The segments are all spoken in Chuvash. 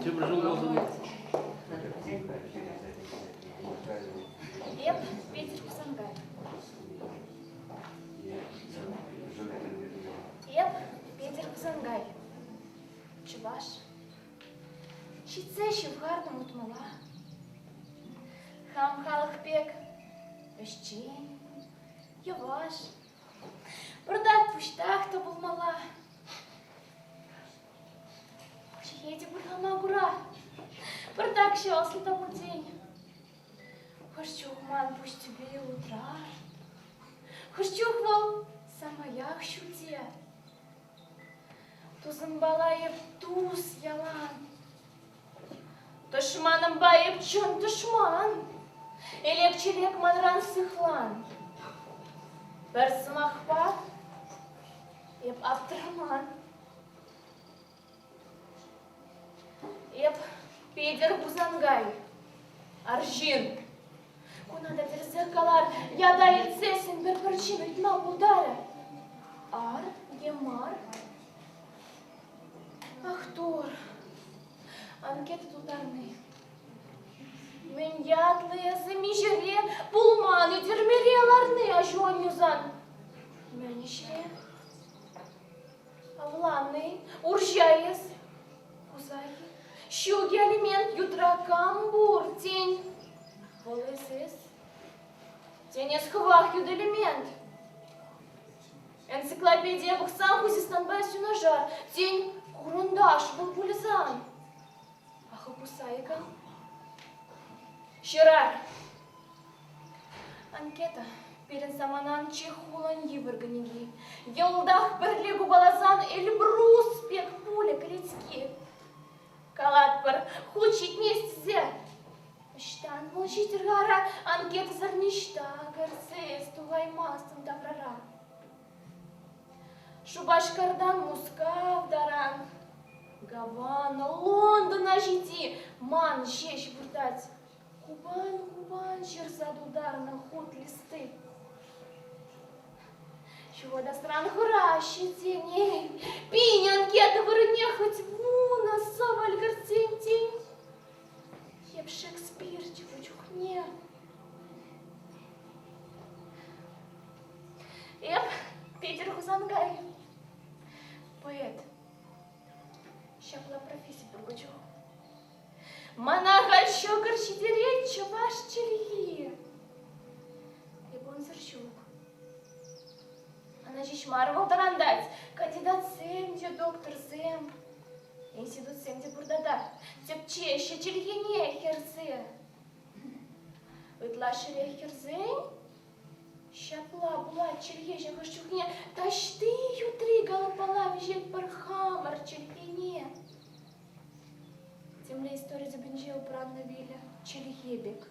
Тепӗр ҫул пулсан. Эп Петӗр Хусанкай. Эп Петӗр Хусанкай. Чӑваш. Ҫитсе ҫывхартӑм утмӑла. Хам халӑх пек ӗҫчен, йӑваш. Пӑртак пуҫтах та пулмалла. Чӗлхе те пур-ха кура. Пӑртакҫӑ ӑслӑ та пултен. Хӑш чух ман пуҫ тӳпе лутра. Хӑш чух вӑл самаях ҫӳлте. Тусӑмпала эп тус ялан. Тӑшманӑмпа эп чӑн тӑшман. Элек-челек манран сыхлан. Пӗр сӑмахпа эп аптӑраман. Эп Петӗр Хусанкай, арҫын. Куна та тӗрӗсех калар, ята илтсессӗн пӗр-пӗр ҫын ыйтма пултарӗ. Ар е мар? Ах, Тур, анкета тултарни. Мӗн ятлӑ эсӗ миҫере пулман-и тӗрмере ларни аҫу-аннӳ сан? Мӗн ӗҫре? Авланнӑ-и? Урҫа эс? Хусахи? Ҫук-и алимент ютра кам пур, тен, вӑл эс-эс? Тен, эс хӑвах ют элемент? Энциклопедие пӑхсан Хузистанпа эс юнашар, тен, хурӑнташ вӑл пулӗ сан? Ахӑ кусайка. Ҫырар. Анкета пирӗн саманан чи хулӑн йывӑр кӗнеки. Йӑлтах пӗрле купаласан Эльбрус пек пулӗ кӗлетки. Калатпӑр, хут ҫитмест тесе. Ӑҫтан вӑл ҫитӗр-ха ара, анкетӑсӑр ниҫта кӗрсе эс тухаймастӑн таврара. Шупашкартан Мускав таран, Гавана, Лондона ҫити ман ҫеҫ выртать. Купан-купан ҫырса тултарнӑ хут листи. Ҫухатасран хӑраҫҫӗ тен, пин анкета вырӑнне хӑть вунӑ сӑвӑ ӗлкӗртсен тен. Эп Шекспирччӗ ку чухне. Эп Петӗр Хусанкай, поэт. Ҫапла професси пур ку чух. Мана халь ҫӑкӑр ҫитерет чӑваш чӗлхи. Эп унсӑр ҫук. Ӑна ҫеҫ мар вӑл тӑрантать. Кандидатсем те, докторсем, институтсем те пур тата. Тӗпчеҫҫӗ чӗлхене хӗрсе. Ытлашширех хӗрсен ҫапла пулать чӗлхеҫӗ хӑш чухне таҫти ютри галоппала вӗҫетпӗр хамӑр чӗлхене. Темле истори тӗпӗнче упраннӑ вилӗ чӗлхе пек.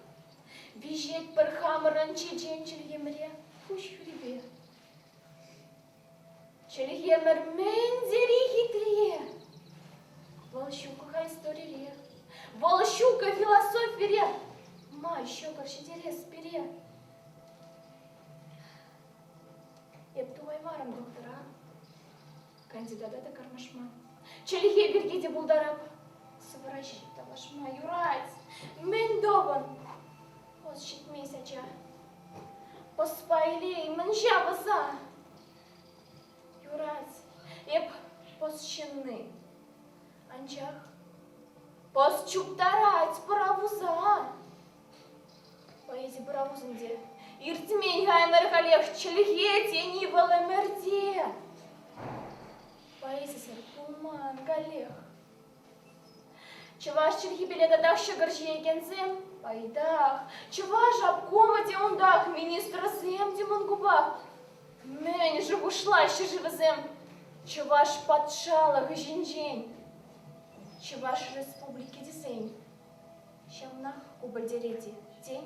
Виҫетпӗр хамӑрӑн чечен чӗлхемӗре куҫ хӳрипе. Чӗлхемӗр мӗн тери хитре! Вӑл ҫук-ха историре, вӑл ҫук-ха философире. Ма ҫӑкӑр ҫитерес пире? Эп тухаймарӑм доктора, кандидата та кармашма. Чӗлхе пирки те пултарап. Сӑвӑра ҫеҫ тавлашма юрать. Мӗн тӑвӑн? Ӑс ҫитмест ача. Ӑспа илеймӗн ҫав ӑса. Юрать, эп пӑс ҫынни. Анчах пӑс чуптарать пӑравуса. Поэзи пӑравус ӗнтӗ. Иртмен-ха ӗмӗр халех чӗлхе тени вӑл ӗмӗрте. Поэзисӗр пулман каллех. Чӑваш чӗлхипеле татах ҫӑкӑр ҫиекенсем пайтах. Чӑваш обкомӗ те унтах, министрсем те мӑнкупах. Мӗн шухӑшлаҫҫӗ-ши вӗсем Чӑваш патшалӑхӗ ҫинчен? Чӑваш Республики тесен ҫавнах ку пӗлтерет-и, тен?